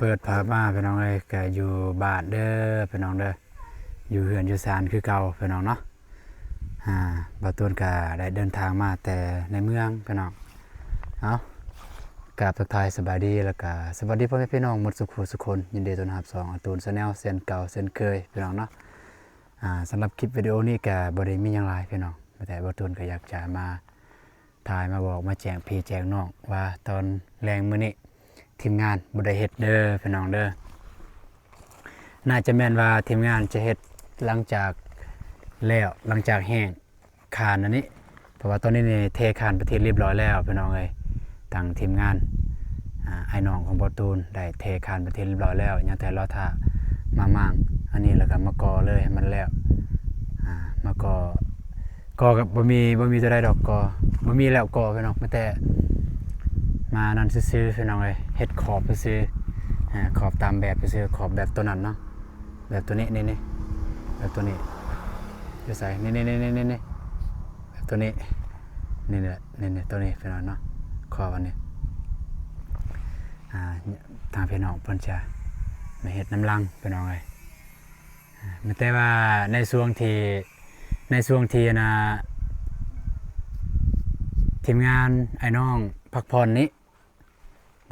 ເປີດພາບມາພີ່ນ້ອງເອີຍ ກະຢູ່ບ້ານເດີພີ່ນ້ອງເດີ ຢູ່ເຮືອນຢູ່ຊານຄືເກົ່າພີ່ນ້ອງເນາະ. ອ່າ ບ່າວຕູນກະໄດ້ເດີນທາງມາແຕ່ໃນເມືອງພີ່ນ້ອງ. ເອົາ ກາບທັກທາຍສະບາຍດີ ແລ້ວກະສະຫວັດດີພໍ່ແມ່ພີ່ນ້ອງໝົດສູ່ຜູ້ສູ່ຄົນ. ຍິນດີຕ້ອນຮັບຊ່ອງອາຕູນ Channel ເຊັ່ນເກົ່າເຊັ່ນເຄີຍພີ່ນ້ອງເນາະ. ອ່າ ສຳລັບຄລິບວິດີໂອນີ້ກະບໍ່ໄດ້ມີຫຍັງຫຼາຍພີ່ນ້ອງ ແຕ່ບ່າວຕູນກະຢາກຈະມາຖ່າຍມາບອກມາແຈ້ງພີ່ແຈ້ງນ້ອງວ່າ ຕອນແລງມື້ນີ້ທີມງານບໍ່ໄດ້ເຮັດເດີພີ່ນ້ອງເດີ. ໜ້າຈະແມ່ນວ່າທີມງານຈະເຮັດຫຼັງຈາກແລ້ວ ຫຼັງຈາກແຫ້ງຄານອັນນີ້ ເພາະວ່າຕອນນີ້ນີ້ເທຄານເປັນທີ່ລຽບຮ້ອຍແລ້ວພີ່ນ້ອງເອີຍ. ທາງທີມງານ ອ່າ ອ້າຍນ້ອງຂອງບ່າວຕູນໄດ້ເທຄານເປັນທີ່ລຽບຮ້ອຍແລ້ວ ຍັງແຕ່ລໍຖ້າມາມ້າງອັນນີ້ ແລ້ວກະມາກໍ່ເລີຍໃຫ້ມັນແລ້ວ. ອ່າ ມາກໍ່ ກໍ່ກະບໍ່ມີ ບໍ່ມີຕົວໃດດອກ ກໍ່ບໍ່ມີແລ້ວ ກໍ່ພີ່ນ້ອງ ມີແຕ່ມານັ້ນຊື່ໆ ພີ່ນ້ອງເອີຍ ເຮັດຂອບຊື່ໆ. ອ່າ ຂອບຕາມແບບຊື່ໆ ຂອບແບບຕົວນັ້ນເນາະ ແບບຕົວນີ້ ນີ້ໆ ແບບຕົວນີ້ ຢູ່ໃສ ນີ້ໆໆໆ ແບບຕົວນີ້ ນີ້ແຫຼະ ນີ້ໆ ຕົວນີ້ພີ່ນ້ອງເນາະ ຂອບອັນນີ້. ອ່າ ທາງພີ່ນ້ອງເພິ່ນຈະມາເຮັດນຳຫຼັງພີ່ນ້ອງເອີຍ. ແຕ່ວ່າໃນຊ່ວງທີ່ ໃນຊ່ວງທີ່ ອັນນ່າ ທີມງານອ້າຍນ້ອງພັກຜ່ອນນີ້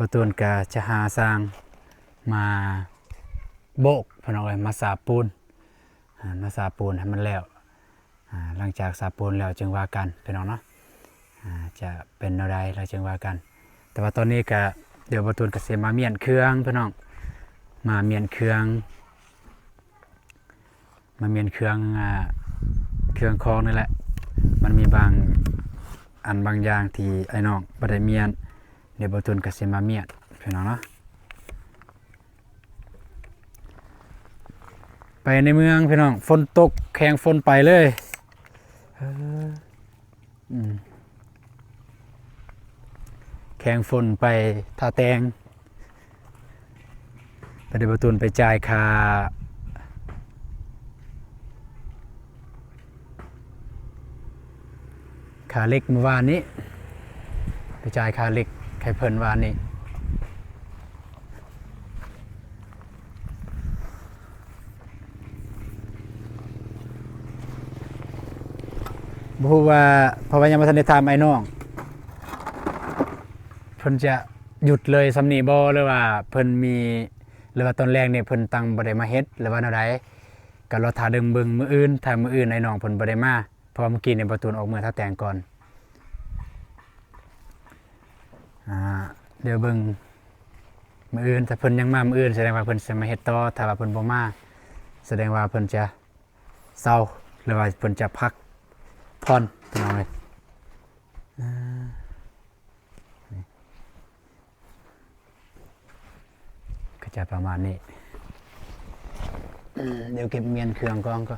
ບ່າວຕູນກະຈະຫາຊ່າງມາໂບກພີ່ນ້ອງເອີຍ ມາສາບປູນ ອ່າ ມາສາບປູນໃຫ້ມັນແລ້ວ. ອ່າ ຫຼັງຈາກສາບປູນແລ້ວຈຶ່ງວ່າກັນພີ່ນ້ອງເນາະ ອ່າ ຈະເປັນແນວໃດແລ້ວຈຶ່ງວ່າກັນ. ແຕ່ວ່າຕອນນີ້ກະ ດຽວບ່າວຕູນກະຊິມາມ້ຽນເຄື່ອງພີ່ນ້ອງ ມາມ້ຽນເຄື່ອງ ມາມ້ຽນເຄື່ອງ ອ່າ ເຄື່ອງຂອງນີ້ແຫຼະ. ມັນມີບາງອັນບາງຢ່າງທີ່ອ້າຍນ້ອງບໍ່ໄດ້ມ້ຽນ ດຽວບ່າວຕູນກະຊິມາມ້ຽນພີ່ນ້ອງເນາະ. ໄປໃນເມືອງພີ່ນ້ອງ ຝົນຕົກແຂ່ງຝົນໄປເລີຍ ເອີ ອືມ ແຂ່ງຝົນໄປທ່າແຕ່ງ ໄປເດີ ບ່າວຕູນໄປຈ່າຍຄ່າ ຄ່າເຫຼັກມື້ວານນີ້ ໄປຈ່າຍຄ່າເຫຼັກໃຫ້ເພິ່ນວານນີ້. ບໍ່ຮູ້ວ່າ ເພາະວ່າຍັງບໍ່ທັນໄດ້ຖາມອ້າຍນ້ອງ ເພິ່ນຈະຢຸດເລີຍສ່ຳນີ້ບໍ່ ຫຼືວ່າເພິ່ນມີ ຫຼືວ່າຕອນແລງນີ້ເພິ່ນຕັ້ງບໍ່ໄດ້ມາເຮັດ ຫຼືວ່າແນວໃດ ກໍລໍຖ້າເບິ່ງມື້ອື່ນ ຖ້າມື້ອື່ນອ້າຍນ້ອງເພິ່ນບໍ່ໄດ້ມາ ເພາະວ່າມື້ກີ້ນີ້ບ່າວຕູນອອກເມືອທ່າແຕ່ງກ່ອນ. ອ່າ ດຽວເບິ່ງມື້ອື່ນ ຖ້າເພິ່ນຍັງມາມື້ອື່ນ ສະແດງວ່າເພິ່ນຊິມາເຮັດຕໍ່ ຖ້າວ່າເພິ່ນບໍ່ມາ ສະແດງວ່າເພິ່ນຈະເຊົາ ຫຼືວ່າເພິ່ນຈະພັກຜ່ອນ ພີ່ນ້ອງເອີຍ. ອ່າ ນີ້ ກໍຈະປະມານນີ້. ດຽວເກັບມ້ຽນເຄື່ອງກ່ອນກໍ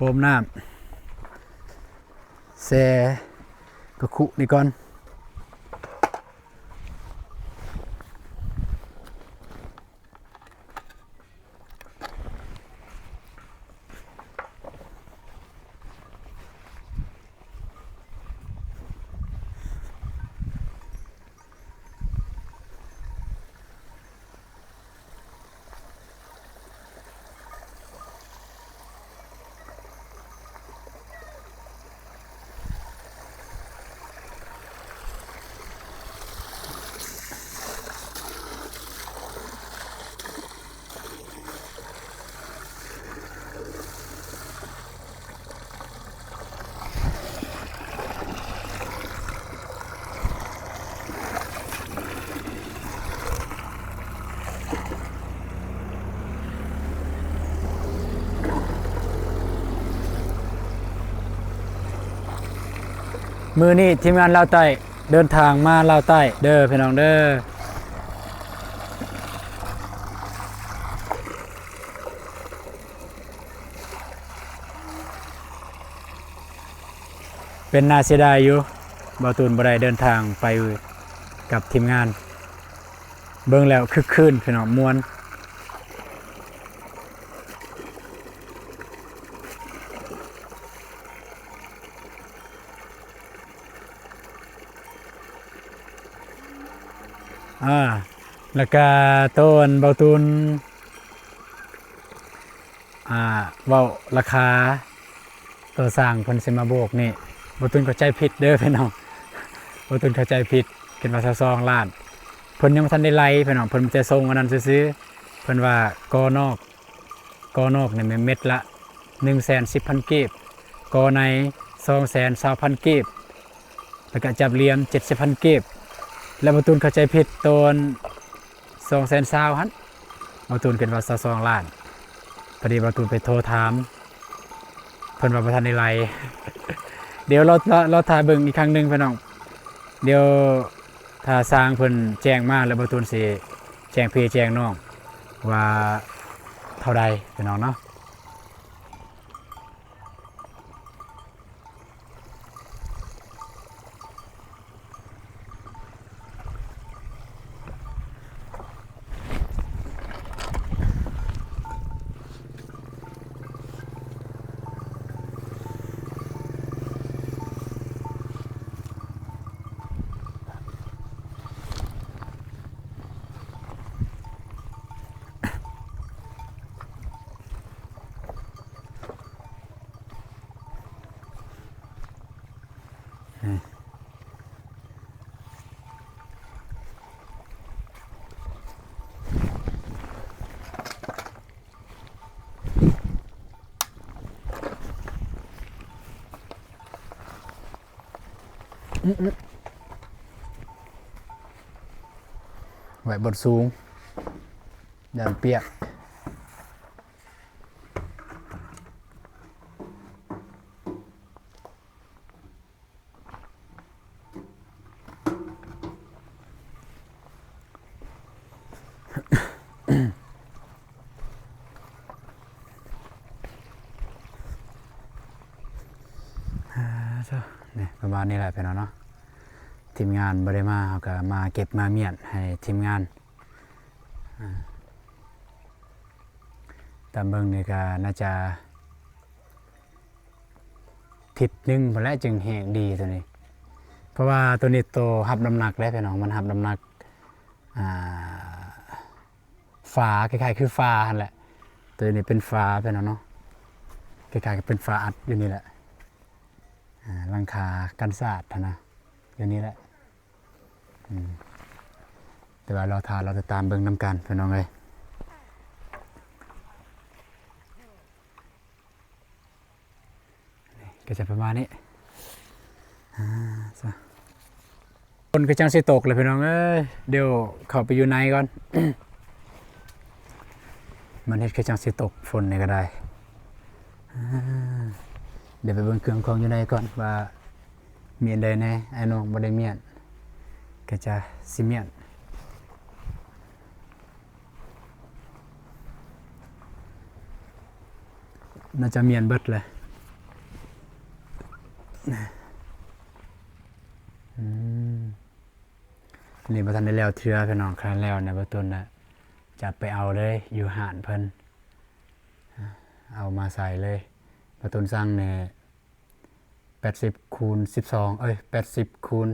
ໂປມນ້ຳ ແຊ່ກະຄຸນີ້ກ່ອນ. ເ ມື້ນີ້ທີມງານລາວໃຕ້ເດີນທາງມາລາວໃຕ້ເດີພີ່ນ້ອງເດີ. ເປັນໜ້າເສຍດາຍຢູ່ ບ່າວຕູນບໍ່ໄດ້ເດີນທາງໄປກັບທີມງານ. ເບິ່ງແລ້ວຄຶກຄື້ນພີ່ນ້ອງ ມ່ວນ. ອາ ແລ້ວກະໂຕອັນບ່າວຕູນ ອ່າ ເວົ້າລາຄາໂຕຊ່າງເພິ່ນຊິມາໂບກນີ້ ບ່າວຕູນເຂົ້າໃຈຜິດເດີພີ່ນ້ອງ. ບ່າວຕູນເຂົ້າໃຈຜິດ ຄິດວ່າຊາວສອງລ້ານ. ເພິ່ນຍັງບໍ່ທັນໄດ້ໄລ່ພີ່ນ້ອງ ເພິ່ນມີແຕ່ສົ່ງອັນນັ້ນຊື່ໆ. ເພິ່ນວ່າກໍນອກ ກໍນອກນີ້ແມ່ນເມັດລະໜຶ່ງແສນສິບພັນກີບ, ກໍໃນສອງແສນຊາວພັນກີບ, ແລ້ວກະຈັບລຽມເຈັດສິບພັນກີບ. ແລ້ວບ່າວຕູນເຂົ້າໃຈຜິດໂຕ ສອງແສນຊາວຫັ້ນ ບ່າວຕູນຄິດວ່າຊາວສອງລ້ານ. ພໍດີບ່າວຕູນໄປໂທຖາມ ເພິ່ນວ່າບໍ່ທັນໄດ້ໄລ່. ດຽວລໍ ລໍຖ້າເບິ່ງອີກຄັ້ງໜຶ່ງພີ່ນ້ອງ. ດຽວຖ້າຊ່າງເພິ່ນແຈ້ງມາແລ້ວ ບ່າວຕູນຊິແຈ້ງພີ່ແຈ້ງນ້ອງວ່າເທົ່າໃດພີ່ນ້ອງເນາະ. ໄວ້ບ່ອນສູງ ຢ້ານປຽກ. ອາ ໂທ້ ນີ້ປະມານນີ້ແຫຼະພີ່ນ້ອງເນາະ. ທີມງານບໍ່ໄດ້ມາ ເຮົາກະມາເກັບມາມ້ຽນໃຫ້ທີມງານ. ອາ ຕາມເບິ່ງນີ້ກະໜ້າຈະທິດໜຶ່ງພຸ້ນແຫຼະ ຈຶ່ງແຫ້ງດີໂຕນີ້. ເພາະວ່າໂຕນີ້ໂຕຮັບນ້ຳໜັກເດ້ພີ່ນ້ອງ ມັນຮັບນ້ຳໜັກ ອ່າ ຝາ ຄ້າຍໆຄືຝາຫັ້ນແຫຼະ. ໂຕນີ້ເປັນຝາພີ່ນ້ອງເນາະ ຄ້າຍໆຄືເປັນຝາອັດຢູ່ນີ້ແຫຼະ. ອ່າ ຫຼັງຄາກັນສາດຫັ້ນນະ ຢູ່ນີ້ແຫຼະ. ອືມ ແຕ່ວ່າລໍຖ້າ ລໍຕິດຕາມເບິ່ງນຳກັນພີ່ນ້ອງເອີຍ. ນີ້ກະຈະປະມານນີ້. ອ່າ ຊະ ຝົນຄືຈັ່ງຊິຕົກແລ້ວພີ່ນ້ອງເອີຍ. ດຽວເຂົ້າໄປຢູ່ໃນກ່ອນ ມັນເຮັດຄືຈັ່ງຊິຕົກ ຝົນນີ້ກະໄດ້. ອ່າ ດຽວໄປເບິ່ງເຄື່ອງຂອງຢູ່ໃນກ່ອນວ່າ ມ້ຽນໄດ້ແດ່. ອ້າຍນ້ອງບໍ່ໄດ້ມ້ຽນ ກະຈະຊິມ້ຽນ. ໜ້າຈະມ້ຽນເບິດແຫຼະ. ອືມ ນີ້ບໍ່ທັນໄດ້ແລ້ວເທື່ອພີ່ນ້ອງ. ຄັນແລ້ວນະ ບ່າວຕຸນນະ ຈະໄປເອົາເລີຍຢູ່ຮ້ານເພິ່ນ ເອົາມາໃສ່ເລີຍ. ບ່າວຕຸນສັ່ງແດ່ ແປດສິບຄູນສິບສອງ ເອີຍ ແປດສິບຄູນ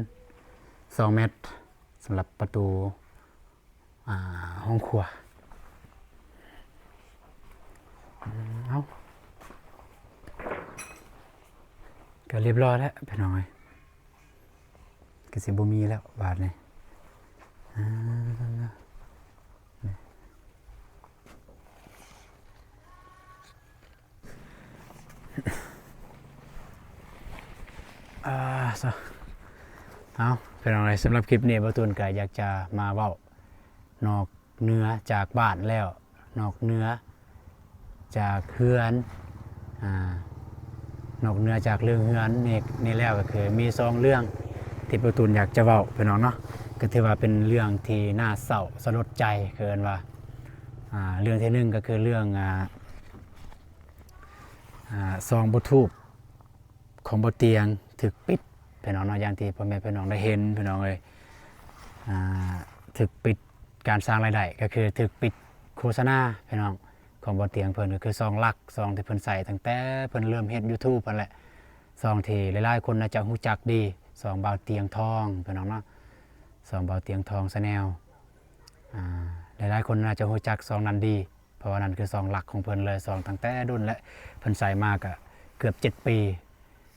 ສອງແມັດ ສຳລັບປະຕູ ອ່າ ຫ້ອງຄົວ. ເອົາ ກະລຽບຮ້ອຍແລ້ວພີ່ນ້ອງເອີຍ. ກະຊິບໍ່ມີແລ້ວບາດນີ້. ອ່າ ອ່າ ຊະ ເອົາ ພີ່ນ້ອງເອີຍ ສຳລັບຄລິບນີ້ ບ່າວຕຸນກະຢາກຈະມາເວົ້ານອກເໜືອຈາກບ້ານແລ້ວ ນອກເໜືອຈາກເຮືອນ ອ່າ ນອກເໜືອຈາກເລື່ອງເຮືອນນີ້ ນີ້ແລ້ວ ກໍຄືມີສອງເລື່ອງທີ່ປະຕູນຢາກຈະເວົ້າ ພີ່ນ້ອງເນາະ, ກໍຖືວ່າເປັນເລື່ອງທີ່ໜ້າເສົ້າສະຫຼົດໃຈ ຄືເອີ້ນວ່າ ອ່າ ເລື່ອງທີໜຶ່ງກໍຄືເລື່ອງ ອ່າ ອ່າ ຊ່ອງຢູທູບຂອງບ່າວຕຽງຖືກປິດ ພີ່ນ້ອງເນາະ, ຢ່າງທີ່ພໍ່ແມ່ພີ່ນ້ອງໄດ້ເຫັນ ພີ່ນ້ອງເອີຍ. ອ່າ ຖືກປິດການສ້າງລາຍໄດ້ ກໍຄືຖືກປິດໂຄສະນາ ພີ່ນ້ອງ, ຂອງບ່າວຕຽງເພິ່ນ ກໍຄືຊ່ອງຫຼັກ ຊ່ອງທີ່ເພິ່ນໃຊ້ຕັ້ງແຕ່ເພິ່ນເລີ່ມເຮັດຢູທູບຫັ້ນແຫຼະ, ຊ່ອງທີ່ຫຼາຍໆຄົນໜ້າຈະຮູ້ຈັກດີ ຊ່ອງບ່າວຕຽງທອງ ພີ່ນ້ອງເນາະ, ຊ່ອງບ່າວຕຽງທອງ Channel. ອ່າ ຫຼາຍໆຄົນໜ້າຈະຮູ້ຈັກຊ່ອງນັ້ນດີ ເພາະວ່ານັ້ນຄືຊ່ອງຫຼັກຂອງເພິ່ນເລີຍ, ຊ່ອງຕັ້ງແຕ່ດົນແຫຼະ ເພິ່ນໃຊ້ມາກະເກືອບເຈັດປີ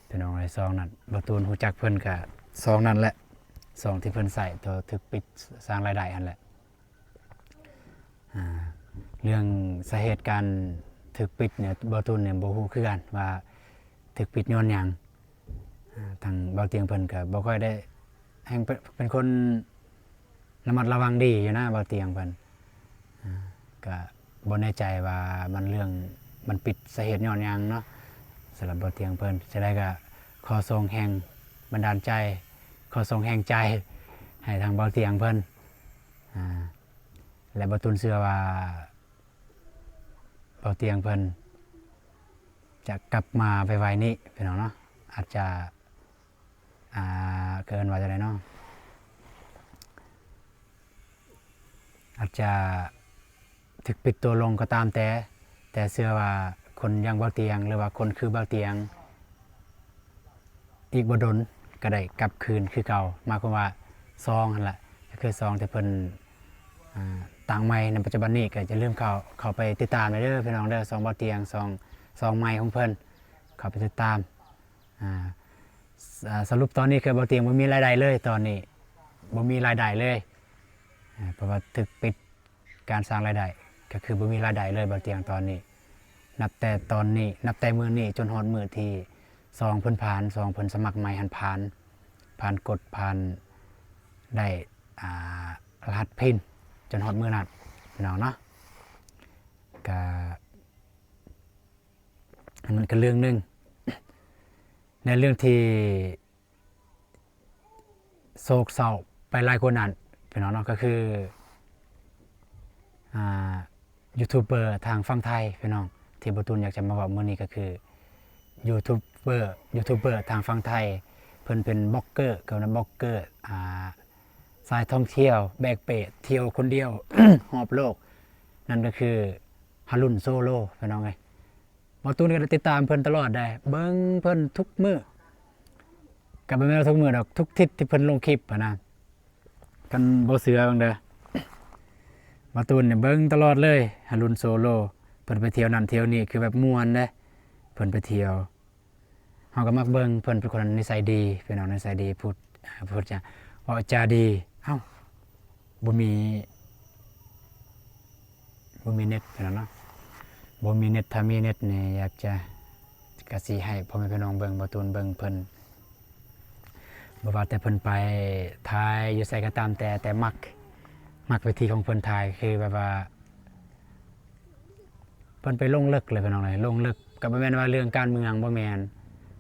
ພີ່ນ້ອງເອີຍ. ຊ່ອງນັ້ນ ບ່າວຕູນຮູ້ຈັກເພິ່ນກະຊ່ອງນັ້ນແຫຼະ ຊ່ອງທີ່ເພິ່ນໃຊ້ໂຕຖືກປິດສ້າງລາຍໄດ້ຫັ້ນແຫຼະ. ອ່າ ເລື່ອງສາເຫດການຖືກປິດນີ້ ບ່າວຕູນນີ້ບໍ່ຮູ້ຄືກັນວ່າຖືກປິດຍ້ອນຫຍັງ. ອ່າ ທາງບ່າວຕຽງເພິ່ນກະບໍ່ຄ່ອຍໄດ້ ແຮ່ງເປັນ ເປັນຄົນລະມັດລະວັງດີຢູ່ນະ ບ່າວຕຽງເພິ່ນ. ອ່າ ກະບໍ່ແນ່ໃຈວ່າມັນເລື່ອງ ມັນປິດສາເຫດຍ້ອນຫຍັງເນາະ ສຳລັບບ່າວຕຽງເພິ່ນ. ຈັ່ງໃດກະຂໍສົ່ງແຮງບັນດານໃຈ ຂໍສົ່ງແຮງໃຈໃຫ້ທາງບ່າວຕຽງເພິ່ນ. ອ່າ ແລະ ບ່າວຕູນເຊື່ອວ່າບ່າວຕຽງເພິ່ນຈະກັບມາໄວໆນີ້ ພີ່ນ້ອງເນາະ, ອາດຈະ ອ່າ ເອີ້ນວ່າຈັ່ງໃດເນາະ, ອາດຈະຖືກປິດຕົວລົງກໍຕາມແຕ່, ແຕ່ເຊື່ອວ່າຄົນຢ່າງບ່າວຕຽງ ຫຼືວ່າຄົນຄືບ່າວຕຽງ ອີກບໍ່ດົນກໍໄດ້ກັບຄືນຄືເກົ່າ. ໝາຍຄວາມວ່າຊ່ອງຫັ້ນລະ ກໍຄືຊ່ອງທີ່ເພິ່ນ ອ່າ ຕັ້ງໃໝ່ໃນປັດຈຸບັນນີ້ ກໍຢ່າລືມເຂົ້າ ເຂົ້າໄປຕິດຕາມໄດ້ເດີ ພີ່ນ້ອງເດີ, ຊ່ອງບ່າວຕຽງ ຊ່ອງ ຊ່ອງໃໝ່ຂອງເພິ່ນ ເຂົ້າໄປຕິດຕາມ. ອ່າ ສ- ອ່າ ສະຫຼຸບຕອນນີ້ຄືບ່າວຕຽງບໍ່ມີລາຍໄດ້ເລີຍ, ຕອນນີ້ບໍ່ມີລາຍໄດ້ເລີຍ ອ່າ ເພາະວ່າຖືກປິດການສ້າງລາຍໄດ້ ກໍຄືບໍ່ມີລາຍໄດ້ເລີຍບ່າວຕຽງຕອນນີ້. ນັບແຕ່ຕອນນີ້ ນັບແຕ່ມື້ນີ້ຈົນຮອດມື້ທີ່ຊ່ອງເພິ່ນຜ່ານ ຊ່ອງເພິ່ນສະໝັກໃໝ່ຫັ້ນຜ່ານ ຜ່ານກົດ ຜ່ານໄດ້ ອ່າ ລະຫັດພິນ ຈົນຮອດມື້ນັ້ນ ພີ່ນ້ອງເນາະ. ກະ ອັນນັ້ນກໍເລື່ອງໜຶ່ງ. ໃນເລື່ອງທີ່ໂສກເສົ້າໄປຫຼາຍກວ່ານັ້ນ ພີ່ນ້ອງເນາະ ກໍຄື ອ່າ ຢູທູບເບີທາງຝັ່ງໄທ ພີ່ນ້ອງ, ທີ່ບ່າວຕູນຢາກຈະມາເວົ້າມື້ນີ້ກໍຄື ຢູທູບເບີ ຢູທູບເບີທາງຝັ່ງໄທ ເພິ່ນເປັນບລັອກເກີ ເອີ້ນວ່າບລັອກເກີ ອ່າ ສາຍທ່ອງທ່ຽວ ແບກເປ້ທ່ຽວຄົນດຽວຮອບໂລກ, ນັ້ນກໍຄື ຫາລຸນ ໂຊໂລ ພີ່ນ້ອງເອີຍ. ບ່າວຕູນກໍໄດ້ຕິດຕາມເພິ່ນຕະຫຼອດເດ້, ເບິ່ງເພິ່ນທຸກມື້, ກໍບໍ່ແມ່ນວ່າທຸກມື້ດອກ ທຸກທິດທີ່ເພິ່ນລົງຄລິບຫັ້ນນະ. ຄັນບໍ່ເຊື່ອເບິ່ງເດີ, ບ່າວຕູນນີ້ເບິ່ງຕະຫຼອດເລີຍ ຫາລຸນ ໂຊໂລ. ເພິ່ນໄປທ່ຽວນັ້ນທ່ຽວນີ້ ຄືແບບມ່ວນເດ້ ເພິ່ນໄປທ່ຽວ. ເຮົາກໍມັກເບິ່ງ ເພິ່ນເປັນຄົນນິໄສດີ ພີ່ນ້ອງ, ນິໄສດີ ພູດ ອ່າ ພູດຈາ ເວົ້າຈາດີ. ເອົ້າ ບໍ່ມີ ບໍ່ມີເນັດ ພີ່ນ້ອງເນາະ, ບໍ່ມີເນັດ. ຖ້າມີເນັດນີ້ ຢາກຈະ ກະຊິໃຫ້ພໍ່ແມ່ພີ່ນ້ອງເບິ່ງ ບ່າວຕູນເບິ່ງເພິ່ນ ບໍ່ວ່າແຕ່ເພິ່ນໄປຖ່າຍຢູ່ໃສກໍຕາມແຕ່ ແຕ່ມັກ ມັກວິທີຂອງເພິ່ນຖ່າຍ ຄືແບບວ່າ ເພິ່ນໄປລົງເລິກເລີຍ ພີ່ນ້ອງເອີຍ, ລົງເລິກ. ກໍບໍ່ແມ່ນວ່າເລື່ອງການເມືອງ ບໍ່ແມ່ນ,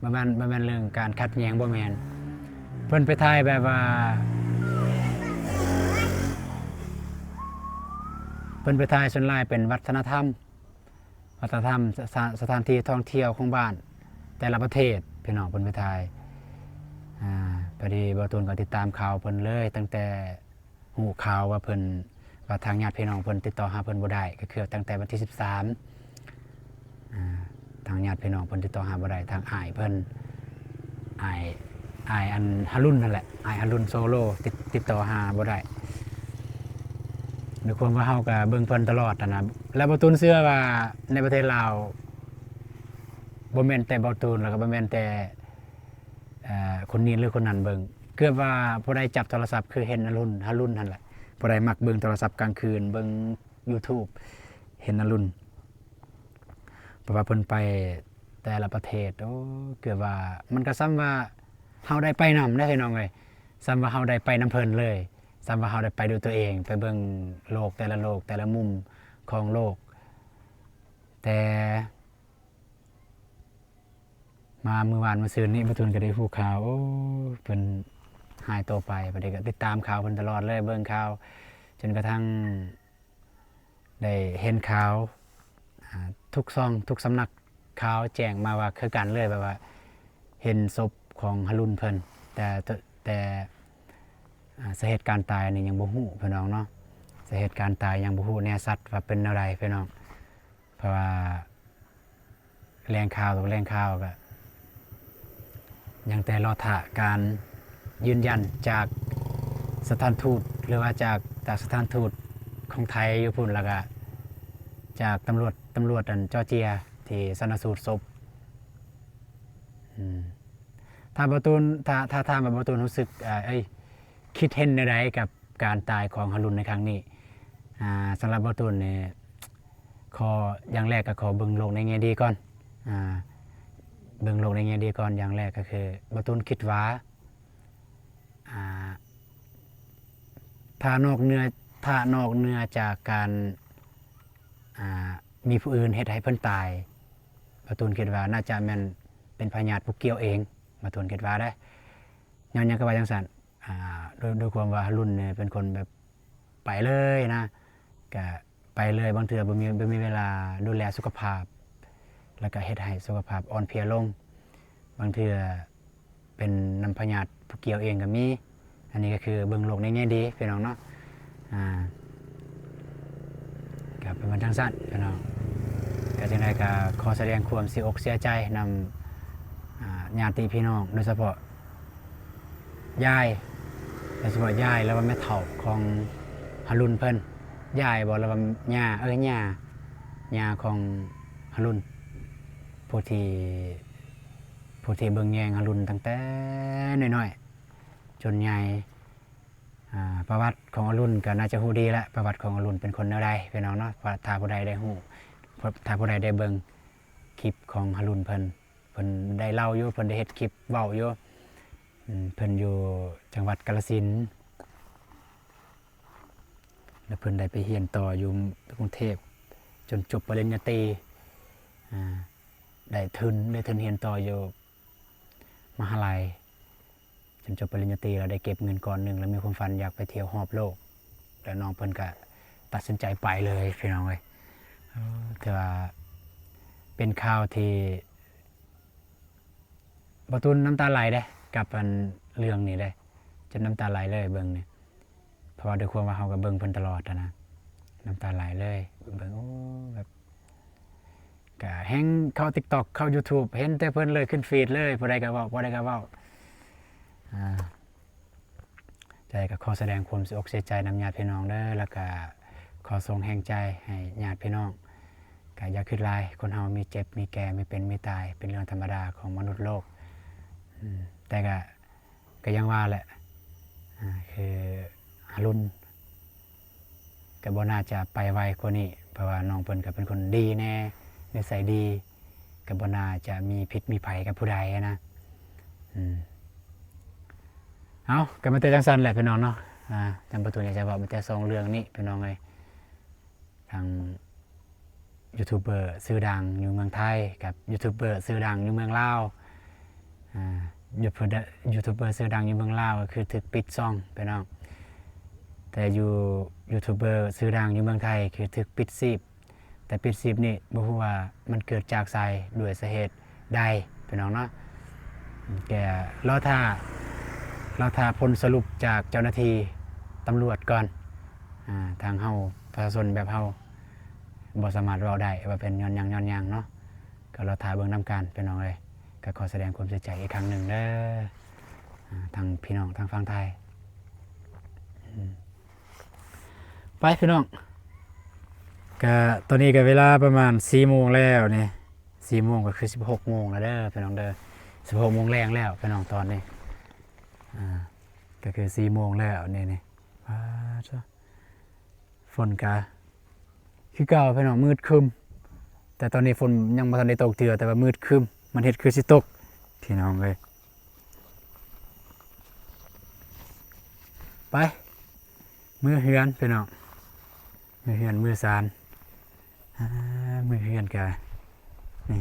ບໍ່ແມ່ນ ບໍ່ແມ່ນເລື່ອງການຂັດແຍ່ງ ບໍ່ແມ່ນ. ເພິ່ນໄປຖ່າຍແບບວ່າ ເພິ່ນໄປຖ່າຍສ່ວນຫຼາຍເປັນວັດທະນະທຳ, ວັດທະນະທຳ ສະ ສະຖານທີ່ທ່ອງທ່ຽວຂອງບ້ານແຕ່ລະປະເທດ ພີ່ນ້ອງ, ເພິ່ນໄປຖ່າຍ. ອ່າ ພໍດີບ່າວຕູນກໍຕິດຕາມຂ່າວເພິ່ນເລີຍ ຕັ້ງແຕ່ ຮູ້ຂ່າວວ່າເພິ່ນ ວ່າທາງຍາດພີ່ນ້ອງເພິ່ນຕິດຕໍ່ຫາເພິ່ນບໍ່ໄດ້ ກໍຄືຕັ້ງແຕ່ວັນທີສິບສາມ ອ່າ ທາງຍາດພີ່ນ້ອງເພິ່ນຕິດຕໍ່ຫາບໍ່ໄດ້, ທາງອ້າຍເພິ່ນ ອ້າຍ ອ້າຍອັນຫາລຸນຫັ້ນແຫຼະ, ອ້າຍຫາລຸນໂຊໂລ ຕິດ ຕິດຕໍ່ຫາບໍ່ໄດ້. ດ້ວຍຄວາມວ່າເຮົາກໍເບິ່ງເພິ່ນຕະຫຼອດຫັ້ນນະ, ແລ້ວບ່າວຕູນເຊື່ອວ່າໃນປະເທດລາວ ບໍ່ແມ່ນແຕ່ບ່າວຕູນ ແລ້ວກໍບໍ່ແມ່ນແຕ່ ເອີ ຄົນນີ້ຫຼືຄົນນັ້ນເບິ່ງ, ເກືອບວ່າຜູ້ໃດຈັບໂທລະສັບຄືເຫັນອາລຸນ ຫາລຸນຫັ້ນແຫຼະ. ຜູ້ໃດມັກເບິ່ງໂທລະສັບກາງຄືນ ເບິ່ງຢູທູບ ເຫັນອາລຸນ, ເພາະວ່າເພິ່ນໄປແຕ່ລະປະເທດ ໂອ້ ເກືອບວ່າ ມັນກໍສ່ຳວ່າເຮົາໄດ້ໄປນຳເດ້ ພີ່ນ້ອງເອີຍ, ສ່ຳວ່າເຮົາໄດ້ໄປນຳເພິ່ນເລີຍ, ສ່ຳວ່າເຮົາໄດ້ໄປດ້ວຍຕົວເອງ ໄປເບິ່ງໂລກແຕ່ລະໂລກ ແຕ່ລະມຸມຂອງໂລກ. ແຕ່ ມາມື້ວານມື້ຊືນນີ້ ບ່າວຕູນກໍໄດ້ຮູ້ຂ່າວ ໂອ້ ເພິ່ນຫາຍຕົວໄປ. ບັດນີ້ກໍຕິດຕາມຂ່າວເພິ່ນຕະຫຼອດເລີຍ ເບິ່ງຂ່າວ ຈົນກະທັ່ງໄດ້ເຫັນຂ່າວ ອາ ທຸກຊ່ອງ ທຸກສຳນັກຂ່າວແຈ້ງມາວ່າຄືກັນເລີຍ ແບບວ່າເຫັນສົບຂອງຫະລຸນເພິ່ນ ແຕ່ ແຕ່ ອາ ສາເຫດການຕາຍນີ້ຍັງບໍ່ຮູ້ພີ່ນ້ອງເນາະ. ສາເຫດການຕາຍຍັງບໍ່ຮູ້ແນ່ຊັດວ່າເປັນແນວໃດພີ່ນ້ອງ ເພາະວ່າແຫຼ່ງຂ່າວ ແຫຼ່ງຂ່າວກໍຍັງແຕ່ລໍຖ້າການຢືນຢັນຈາກສະຖານທູດ ຫຼືວ່າຈາກ ຈາກສະຖານທູດຂອງໄທຢູ່ພຸ້ນ ແລ້ວກະຈາກຕຳຫຼວດ ຕຳຫຼວດອັນຈໍເຈຍທີ່ຊັນນະສູດສົບ. ອືມ ຖ້າບ່າວຕູນ ຖ້າ ຖ້າ ຖ້າຖາມວ່າບ່າວຕູນຮູ້ສຶກ ເອີ ເອີຍ ຄິດເຫັນແນວໃດກັບການຕາຍຂອງຫະລຸນໃນຄັ້ງນີ້? ອາ ສຳລັບບ່າວຕູນນີ້ ຂໍ ຢ່າງແລກກໍຂໍເບິ່ງໂລກໃນແງ່ດີກ່ອນ ອາ ເບິ່ງໂລກໃນແງ່ດີກ່ອນ. ຢ່າງແລກກໍຄືບ່າວຕູນຄິດວ່າ ອາ ຖ້ານອກເໜືອ ຖ້ານອກເໜືອຈາກການ ອາ ມີຜູ້ອື່ນເຮັດໃຫ້ເພິ່ນຕາຍ ບ່າວຕູນຄິດວ່າໜ້າຈະແມ່ນເປັນພະຍາດຜູ້ກ່ຽວເອງ ບ່າວຕູນຄິດວ່າເດ້. ຍ້ອນຫຍັງກໍວ່າຈັ່ງຊັ້ນ ອາ ດ້ວຍ ດ້ວຍຄວາມວ່າຫະລຸນນີ້ເປັນຄົນແບບໄປເລີຍນະ ກະໄປເລີຍ ບາງເທື່ອບໍ່ມີ ບໍ່ມີເວລາດູແລສຸຂະພາບ ແລ້ວກະເຮັດໃຫ້ສຸຂະພາບອ່ອນເພຍລົງ. ບາງເທື່ອເປັນນຳພະຍາດຜູ້ກ່ຽວເອງກໍມີ. ອັນນີ້ກໍຄືເບິ່ງໂລກໃນແງ່ດີພີ່ນ້ອງເນາະ ອາ ກໍເປັນມາຈັ່ງຊັ້ນພີ່ນ້ອງ. ກໍຈັ່ງໃດກໍຂໍສະແດງຄວາມເສຍອົກເສຍໃຈນຳ ອາ ຍາດຕິພີ່ນ້ອງ ໂດຍສະເພາະຍາຍ ໂດຍສະເພາະຍາຍ ຫຼືວ່າແມ່ເຖົ້າຂອງຫະລຸນເພິ່ນ ຍາຍບໍ ຫຼືວ່າຍ່າ ເອີ ຍ່າ ຍ່າຂອງຫະລຸນ ຜູ້ທີ່ ຜູ້ທີ່ເບິ່ງແຍງອະລຸນຕັ້ງແຕ່ນ້ອຍໆຈົນໃຫຍ່. ອາ ປະຫວັດຂອງອະລຸນກໍໜ້າຈະຮູ້ດີແຫຼະ ປະຫວັດຂອງອະລຸນເປັນຄົນແນວໃດພີ່ນ້ອງເນາະ. ຖ້າຜູ້ໃດໄດ້ຮູ້ ຖ້າຜູ້ໃດໄດ້ເບິ່ງຄລິບຂອງອະລຸນເພິ່ນ ເພິ່ນໄດ້ເລົ່າຢູ່ ເພິ່ນໄດ້ເຮັດຄລິບເວົ້າຢູ່. ອືມ ເພິ່ນຢູ່ຈັງຫວັດກາລະສິນ ແລ້ວເພິ່ນໄດ້ໄປຮຽນຕໍ່ຢູ່ກຸງເທບ ຈົນຈົບປະລິນຍາຕີ ອາ ໄດ້ທຶນ ໄດ້ທຶນຮຽນຕໍ່ຢູ່ມະຫາໄລ ຈົນຈົບປະລິນຍາຕີ ແລ້ວໄດ້ເກັບເງິນກ້ອນໜຶ່ງ ແລ້ວມີຄວາມຝັນຢາກໄປທ່ຽວຮອບໂລກ ແລ້ວນ້ອງເພິ່ນກະຕັດສິນໃຈໄປເລີຍພີ່ນ້ອງເອີຍ. ເອີ ຖືວ່າເປັນຂ່າວທີ່ ບ່າວຕູນນ້ຳຕາໄຫຼເດ້ ກັບອັນເລື່ອງນີ້ເດ້ ຈົນນ້ຳຕາໄຫຼເລີຍເບິ່ງນີ້ ເພາະວ່າດ້ວຍຄວາມວ່າເຮົາກໍເບິ່ງເພິ່ນຕະຫຼອດຫັ້ນນະ ນ້ຳຕາໄຫຼເລີຍເບິ່ງ ໂອ້ ແບບ ກະແຮ່ງເຂົ້າຕິກຕັອກ ເຂົ້າຢູທູບ ເຫັນແຕ່ເພິ່ນເລີຍ ຂຶ້ນຟີດເລີຍ ຜູ້ໃດກໍເວົ້າ ຜູ້ໃດກໍເວົ້າ ອາ ຈັ່ງໃດກໍຂໍສະແດງຄວາມເສຍອົກເສຍໃຈນຳຍາດພີ່ນ້ອງເດີ ແລ້ວກະຂໍສົ່ງແຮງໃຈໃຫ້ຍາດພີ່ນ້ອງ. ກະຢ່າຄິດຫຼາຍ ຄົນເຮົາມີເຈັບ ມີແກ່ ມີເປັນ ມີຕາຍ ເປັນເລື່ອງທຳມະດາຂອງມະນຸດໂລກ. ອືມ ແຕ່ກະ ກໍຢ່າງວ່າແຫຼະ ອາ ຄືອາລຸນກໍບໍ່ໜ້າຈະໄປໄວກວ່ານີ້ ເພາະວ່ານ້ອງເພິ່ນກໍເປັນຄົນດີແດ່ ນິໄສດີ ກໍບໍ່ໜ້າຈະມີພິດມີໄພກັບຜູ້ໃດນະ. ອືມ ເອົາ ກໍມີແຕ່ຈັ່ງຊັ້ນແຫຼະພີ່ນ້ອງເນາະ. ອາ ຈຳປະຕູນຢາກຈະເວົ້າມີແຕ່ສອງເລື່ອງນີ້ພີ່ນ້ອງເອີຍ ທັງຢູທູບເບີຊື່ດັງຢູ່ເມືອງໄທ ກັບຢູທູບເບີຊື່ດັງຢູ່ເມືອງລາວ. ອາ ຢູທູບເບີຊື່ດັງຢູ່ເມືອງລາວກໍຄືຖືກປິດຊ່ອງພີ່ນ້ອງ ແຕ່ຢູ່ ຢູທູບເບີຊື່ດັງຢູ່ເມືອງໄທຄືຖືກປິດຊີບ. ແຕ່ປິດຊີບນີ້ບໍ່ຮູ້ວ່າມັນເກີດຈາກໃສ ດ້ວຍສາເຫດໃດພີ່ນ້ອງເນາະ. ແຕ່ລໍຖ້າ ລໍຖ້າຜົນສະຫຼຸບຈາກເຈົ້າໜ້າທີ່ຕຳຫຼວດກ່ອນ. ອາ ທາງເຮົາປະຊາຊົນແບບເຮົາບໍ່ສາມາດເວົ້າໄດ້ວ່າເປັນຍ້ອນຫຍັງ ຍ້ອນຫຍັງເນາະ ກໍລໍຖ້າເບິ່ງນຳກັນພີ່ນ້ອງເອີຍ. ກໍຂໍສະແດງຄວາມເສຍໃຈອີກຄັ້ງໜຶ່ງເດີ ອາ ທາງພີ່ນ້ອງທາງຝັ່ງໄທ. ອືມ ໄປພີ່ນ້ອງ ກະຕອນນີ້ກະເວລາປະມານສີ່ໂມງແລ້ວນີ້ ສີ່ໂມງກໍຄືສິບຫົກໂມງແລ້ວເດີພີ່ນ້ອງເດີ ສິບຫົກໂມງແລງແລ້ວພີ່ນ້ອງຕອນນີ້. ອາ ກໍຄືສີ່ໂມງແລ້ວນີ້ ນີ້ ປາດ ຝົນກະຄືເກົ່າພີ່ນ້ອງ ມືດຄຶ້ມ ແຕ່ຕອນນີ້ຝົນຍັງບໍ່ທັນໄດ້ຕົກເທື່ອ ແຕ່ວ່າມືດຄຶ້ມ ມັນເຮັດຄືຊິຕົກພີ່ນ້ອງເອີຍ. ໄປ ເມືອເຮືອນພີ່ນ້ອງ ເມືອເຮືອນເມືອຊານ. ອາ ເມືອເຮືອນກະນີ້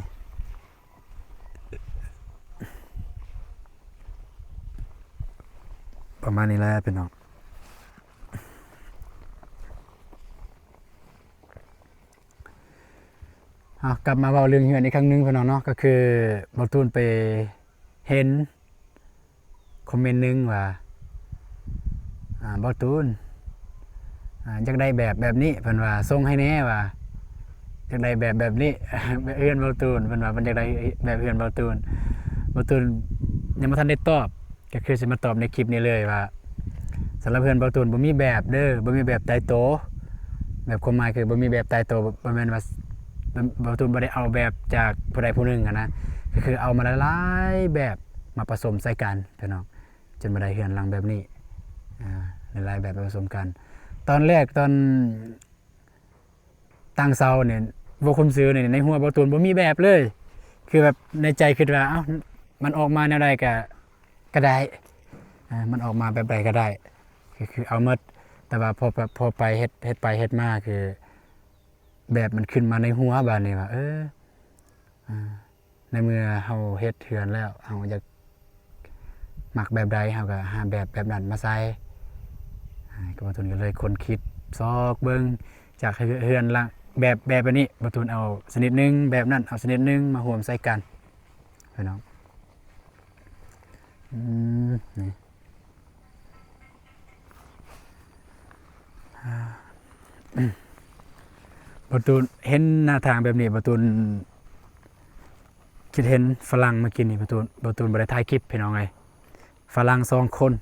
ປະມານນີ້ແຫຼະພີ່ນ້ອງ. ເອົາ ກັບມາເວົ້າເລື່ອງເຮືອນອີກຄັ້ງໜຶ່ງພີ່ນ້ອງເນາະ, ກໍຄືບ່າວຕູນໄປເຫັນຄອມເມັນໜຶ່ງວ່າ ອ່າ ບ່າວຕູນ ອ່າ ຢາກໄດ້ແບບ ແບບນີ້ ເພິ່ນວ່າ ສົ່ງໃຫ້ແດ່ວ່າ ຢາກໄດ້ແບບ ແບບນີ້ ແບບເຮືອນບ່າວຕູນ ເພິ່ນວ່າເພິ່ນຢາກໄດ້ແບບເຮືອນບ່າວຕູນ. ບ່າວຕູນຍັງບໍ່ທັນໄດ້ຕອບ ກໍຄືຊິມາຕອບໃນຄລິບນີ້ເລີຍວ່າ ສຳລັບເຮືອນບ່າວຕູນບໍ່ມີແບບເດີ ບໍ່ມີແບບຕາຍໂຕ. ແບບຄວາມໝາຍຄືບໍ່ມີແບບຕາຍໂຕ ບໍ່ແມ່ນວ່າ ບ່າວຕູນບໍ່ໄດ້ເອົາແບບຈາກຜູ້ໃດຜູ້ໜຶ່ງຫັ້ນນະ, ກໍຄືເອົາມາຫຼາຍໆແບບມາປະສົມໃສ່ກັນພີ່ນ້ອງ ຈົນມາໄດ້ເຮືອນຫຼັງແບບນີ້ ອ່າ ຫຼາຍໆແບບປະສົມກັນ. ຕອນແລກ ຕອນຕັ້ງເສົານີ້ ເວົ້າຄວາມຊື່ນີ້ ໃນຫົວບ່າວຕູນບໍ່ມີແບບເລີຍ, ຄືແບບໃນໃຈຄິດວ່າ ເອົ້າ ມັນອອກມາແນວໃດກະ ກະໄດ້ ອ່າ ມັນອອກມາແບບໃດກະໄດ້ ຄື ຄືເອົາໝົດ. ແຕ່ວ່າພໍ ພໍໄປເຮັດ ເຮັດໄປເຮັດມາ ຄືແບບມັນຂຶ້ນມາໃນຫົວບາດນີ້ວ່າ ເອີ ອ່າ ໃນເມື່ອເຮົາເຮັດເຮືອນແລ້ວ ເຮົາຢາກມັກແບບໃດ ເຮົາກໍຫາແບບ ແບບນັ້ນມາໃສ່. ອ່າ ກໍບ່າວຕູນກໍເລີຍຄົ້ນຄິດຊອກເບິ່ງ ຈາກເຮືອນ ເຮືອນຫຼັງ ແບບ ແບບ ແບບນີ້ ບ່າວຕູນເອົາຊະນິດໜຶ່ງ ແບບນັ້ນເອົາຊະນິດໜຶ່ງມາຮ່ວມໃສ່ກັນພີ່ນ້ອງ. ອືມ ນີ້ ອ່າ ບ່າວຕູນເຫັນໜ້າທາງແບບນີ້ ບ່າວຕູນຄິດເຫັນຝຣັ່ງເມື່ອກີ້ນີ້ ບ່າວຕູນ ບ່າວຕູນບໍ່ໄດ້ຖ່າຍຄລິບພີ່ນ້ອງເອີຍ. ຝຣັ່ງສອງຄົນ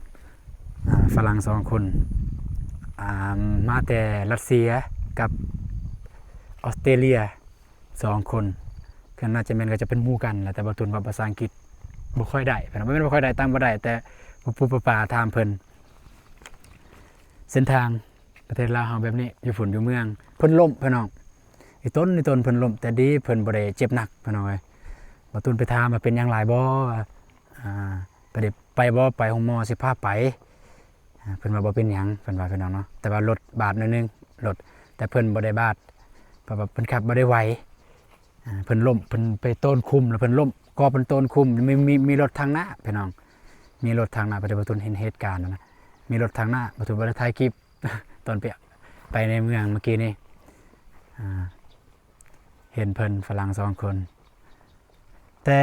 ອ່າ ຝຣັ່ງສອງຄົນ ອ່າ ມາແຕ່ຣັດເຊຍກັບອອສເຕຣເລຍ ສອງຄົນ ກໍໜ້າຈະແມ່ນ ກໍຈະເປັນໝູ່ກັນແຫຼະ ແຕ່ບ່າວຕູນເວົ້າພາສາອັງກິດບໍ່ຄ່ອຍໄດ້ ເພິ່ນວ່າ ບໍ່ແມ່ນບໍ່ຄ່ອຍໄດ້ ຕ່າງບໍ່ໄດ້ ແຕ່ປຸບໆປາໆຖາມເພິ່ນ. ເສັ້ນທາງປະເທດລາວເຮົາແບບນີ້ ຢູ່ພຸ້ນຢູ່ເມືອງ ເພິ່ນລົ້ມພີ່ນ້ອງ ອີ່ຕົນ ອີ່ຕົນເພິ່ນລົ້ມ ແຕ່ດີເພິ່ນບໍ່ໄດ້ເຈັບໜັກພີ່ນ້ອງເອີຍ. ບ່າວຕູນໄປຖາມວ່າເປັນຫຍັງຫຼາຍບໍ່ ອ່າ ໄປໄດ້ ໄປບໍ່ ໄປໂຮງໝໍ ຊິພາໄປ. ອ່າ ເພິ່ນວ່າບໍ່ເປັນຫຍັງ ເພິ່ນວ່າ ພີ່ນ້ອງເນາະ ແຕ່ວ່າລົດບາດໜ້ອຍໜຶ່ງ ລົດ ແຕ່ເພິ່ນບໍ່ໄດ້ບາດ ເພາະວ່າເພິ່ນຂັບບໍ່ໄດ້ໄວ. ອ່າ ເພິ່ນລົ້ມ ເພິ່ນໄປໂຕນຂຸມ ແລ້ວເພິ່ນລົ້ມ ກໍເພິ່ນໂຕນຂຸມ ມີ ມີ ມີລົດທາງໜ້າພີ່ນ້ອງ ມີລົດທາງໜ້າ ເພິ່ນ ບ່າວຕູນເຫັນເຫດການນະ ມີລົດທາງໜ້າ ບ່າວຕູນບໍ່ໄດ້ຖ່າຍຄລິບ ຕອນໄປ ໄປໃນເມືອງເມື່ອກີ້ນີ້ ອ່າ ເຫັນເພິ່ນຝຣັ່ງສອງຄົນ ແຕ່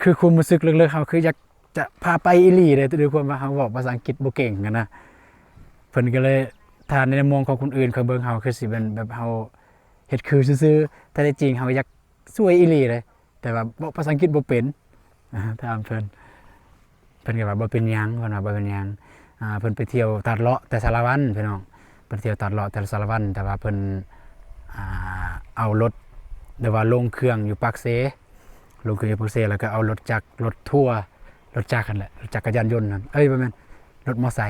ຄືຄວາມຮູ້ສຶກເລິກໆ ເຮົາຄືຢາກຈະພາໄປອີ່ຫຼີເດ້ ດ້ວຍຄວາມວ່າເຮົາເວົ້າພາສາອັງກິດບໍ່ເກັ່ງຫັ້ນນະ. ເພິ່ນກໍເລີຍ ຖ້າໃນມຸມມອງຂອງຄົນອື່ນເຂົາເບິ່ງເຮົາ ຄືຊິແມ່ນແບບເຮົາເຮັດຄືຊື່ໆ ແຕ່ທີ່ຈິງເຮົາຢາກຊ່ວຍອີ່ຫຼີເດ້ ແຕ່ວ່າເວົ້າພາສາອັງກິດບໍ່ເປັນ ອ່າ ຖາມເພິ່ນ ເພິ່ນກໍວ່າບໍ່ເປັນຫຍັງ ເພິ່ນວ່າບໍ່ເປັນຫຍັງ. ອ່າ ເພິ່ນໄປທ່ຽວຕາດເລາະແຕ່ສາລະວັນພີ່ນ້ອງ ເພິ່ນທ່ຽວຕາດເລາະແຕ່ສາລະວັນ ແຕ່ວ່າເພິ່ນ ອ່າ ເອົາລົດ ຫຼືວ່າລົງເຄື່ອງຢູ່ປາກເຊ ລົງເຄື່ອງຢູ່ປາກເຊ ແລ້ວກໍເອົາລົດຈັກ ລົດທົວ ລົດຈັກຫັ້ນແຫຼະ ລົດຈັກກະຍານຍົນຫັ້ນ ເອີຍ ບໍ່ແມ່ນ ລົດມໍໄຊ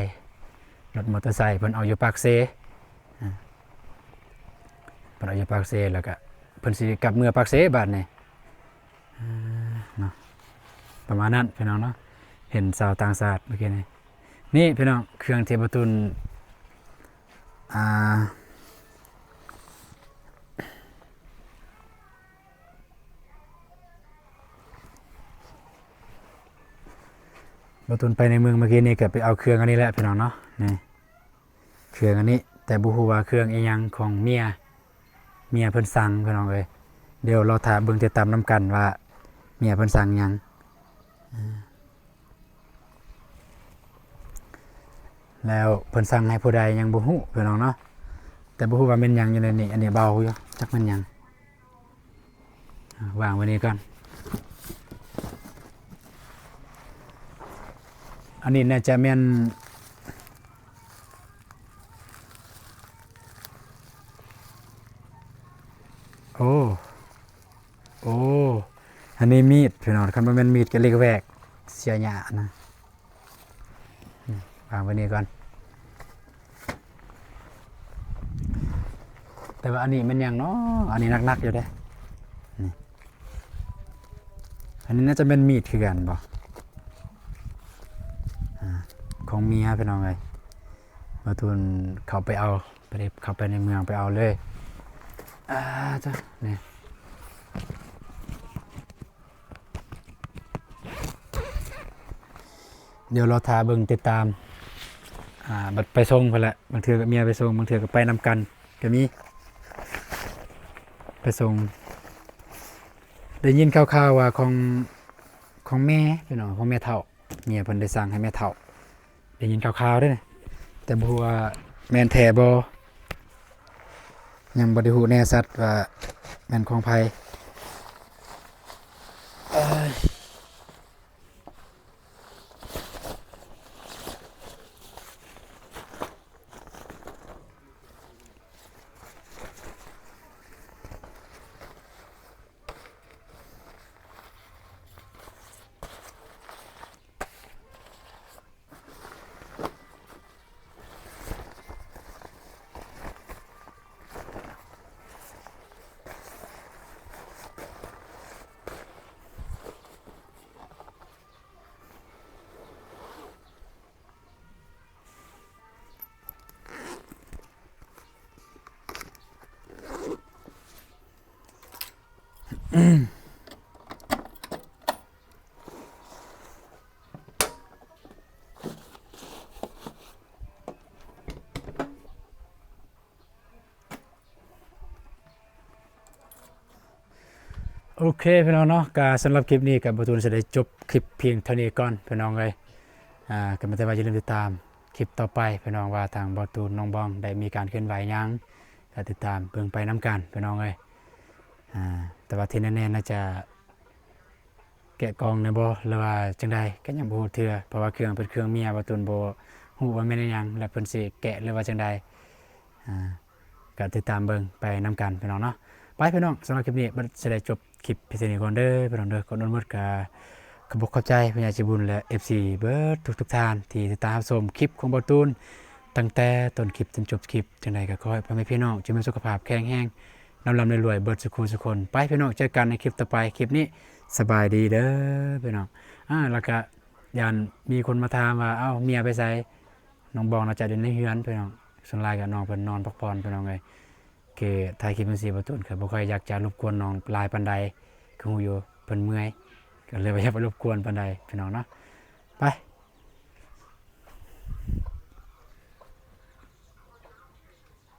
ລົດມໍເຕີໄຊ ເພິ່ນເອົາຢູ່ປາກເຊ ອ່າ ເພິ່ນເອົາຢູ່ປາກເຊ ແລ້ວກໍເພິ່ນຊິກັບເມືອປາກເຊບາດນີ້. ອ່າ ເນາະ ປະມານນັ້ນພີ່ນ້ອງເນາະ ເຫັນຊາວຕ່າງຊາດເມື່ອກີ້ນີ້ ນີ້ພີ່ນ້ອງ ເຄື່ອງທີ່ບ່າວຕູນ ອ່າ ບ່າວຕູນໄປໃນເມືອງເມື່ອກີ້ນີ້ ກໍໄປເອົາເຄື່ອງອັນນີ້ແຫຼະພີ່ນ້ອງເນາະ ນີ້ ເຄື່ອງອັນນີ້ ແຕ່ບໍ່ຮູ້ວ່າເຄື່ອງອີ່ຫຍັງຂອງເມຍ ເມຍເພິ່ນສັ່ງພີ່ນ້ອງເອີຍ. ດຽວລໍຖ້າເບິ່ງຕິດຕາມນຳກັນວ່າເມຍເພິ່ນສັ່ງຫຍັງ ແລ້ວເພິ່ນສັ່ງໃຫ້ຜູ້ໃດຍັງບໍ່ຮູ້ພີ່ນ້ອງເນາະ ແຕ່ບໍ່ຮູ້ວ່າແມ່ນຫຍັງຢູ່ໃນນີ້. ອັນນີ້ເບົາຢູ່ ຈັກແມ່ນຫຍັງ. ອ່າ ວາງໄວ້ນີ້ກ່ອນ ອັນນີ້ໜ້າຈະແມ່ນ ໂອ້ ໂອ້ ອັນນີ້ມີດພີ່ນ້ອງ ຄັນບໍ່ແມ່ນມີດກໍເຫຼັກແວກເສຍຫຍ້ານະ. ວາງໄວ້ນີ້ກ່ອນ ແຕ່ວ່າອັນນີ້ແມ່ນຫຍັງເນາະ ອັນນີ້ໜັກໆຢູ່ເດ້ ນີ້ ອັນນີ້ໜ້າຈະແມ່ນມີດຄືກັນບໍ່ ອ່າ ຂອງເມຍພີ່ນ້ອງເອີຍ. ບ່າວຕູນເຂົ້າໄປເອົາ ໄປ ເຂົ້າໄປໃນເມືອງໄປເອົາເລີຍ ອ່າ ຈ້ະ ນີ້ ດຽວລໍຖ້າເບິ່ງຕິດຕາມ ອ່າ ບັດໄປສົ່ງພຸ້ນແຫຼະ ບາງເທື່ອກໍເມຍໄປສົ່ງ ບາງເທື່ອກໍໄປນຳກັນກໍມີ ໄປສົ່ງ. ໄດ້ຍິນຂ່າວໆວ່າຂອງ ຂອງແມ່ພີ່ນ້ອງ ຂອງແມ່ເຖົ້າ ເມຍເພິ່ນໄດ້ສັ່ງໃຫ້ແມ່ເຖົ້າ ໄດ້ຍິນຂ່າວໆເດ້ ແຕ່ບໍ່ຮູ້ວ່າແມ່ນແທ້ບໍ່ ຍັງບໍ່ໄດ້ຮູ້ແນ່ຊັດວ່າແມ່ນຂອງໃຜ. ໂອເຄພີ່ນ້ອງເນາະ ກະສຳລັບຄລິບນີ້ກະບ່າວຕູນຊິໄດ້ຈົບຄລິບພຽງເທົ່ານີ້ກ່ອນພີ່ນ້ອງເອີຍ. ອ່າ ກະມີແຕ່ວ່າຢ່າລືມຕິດຕາມຄລິບຕໍ່ໄປພີ່ນ້ອງ ວ່າທາງບ່າວຕູນ ນ້ອງບອງ ໄດ້ມີການເຄື່ອນໄຫວຫຍັງ ກະຕິດຕາມເບິ່ງໄປນຳກັນພີ່ນ້ອງເອີຍ. ອ່າ ແຕ່ວ່າທີ່ແນ່ໆ ໜ້າຈະ ແກະກ່ອງແດ່ບໍ່ ຫຼືວ່າຈັ່ງໃດ ກະຍັງບໍ່ຮູ້ເທື່ອ ເພາະວ່າເຄື່ອງເປັນເຄື່ອງເມຍ ບ່າວຕູນບໍ່ຮູ້ວ່າແມ່ນອີ່ຫຍັງ ແລະເພິ່ນຊິແກະ ຫຼືວ່າຈັ່ງໃດ ອ່າ ກະຕິດຕາມເບິ່ງໄປນຳກັນພີ່ນ້ອງເນາະ. ໄປພີ່ນ້ອງ ສຳລັບຄລິບນີ້ ບັດຊິໄດ້ຈົບຄລິບພຽງເທົ່ານີ້ກ່ອນເດີພີ່ນ້ອງເດີ. ກ່ອນອື່ນໝົດກະຂອບອົກຂອບໃຈຜູ້ໃຫຍ່ໃຈບຸນ ແລະ ເອັຟຊີ ເບິດທຸກໆທ່ານທີ່ຕິດຕາມຮັບຊົມຄລິບຂອງບ່າວຕູນ ຕັ້ງແຕ່ຕົ້ນຄລິບຈົນຈົບຄລິບ. ຈັ່ງໃດກະຂໍໃຫ້ພໍ່ແມ່ພີ່ນ້ອງຈົ່ງມີສຸຂະພາບແຂງແຮງ ລ່ຳໆລວຍໆ ເບິດສູ່ຄູ່ສູ່ຄົນ. ໄປພີ່ນ້ອງ ເຈີກັນໃນຄລິບຕໍ່ໄປ. ຄລິບນີ້ສະບາຍດີເດີພີ່ນ້ອງ. ອ່າ ແລ້ວກະຢ້ານມີຄົນມາຖາມວ່າ ເອົ້າ ເມຍໄປໃສ? ນ້ອງບອງໜ້າຈະຢູ່ໃນເຮືອນພີ່ນ້ອງ. ສ່ວນຫຼາຍກະນ້ອງເພິ່ນນອນພັກຜ່ອນພີ່ນ້ອງເອີຍ. ຄືຖ່າຍຄລິບຈັ່ງຊີ້ ບ່າວຕູນກະບໍ່ຄ່ອຍຢາກຈະລົບກວນນ້ອງຫຼາຍປານໃດ ກະຮູ້ຢູ່ເພິ່ນເມື່ອຍ ກະເລີຍບໍ່ຢາກໄປລົບກວນປານໃດພີ່ນ້ອງເນາະ. ໄປ.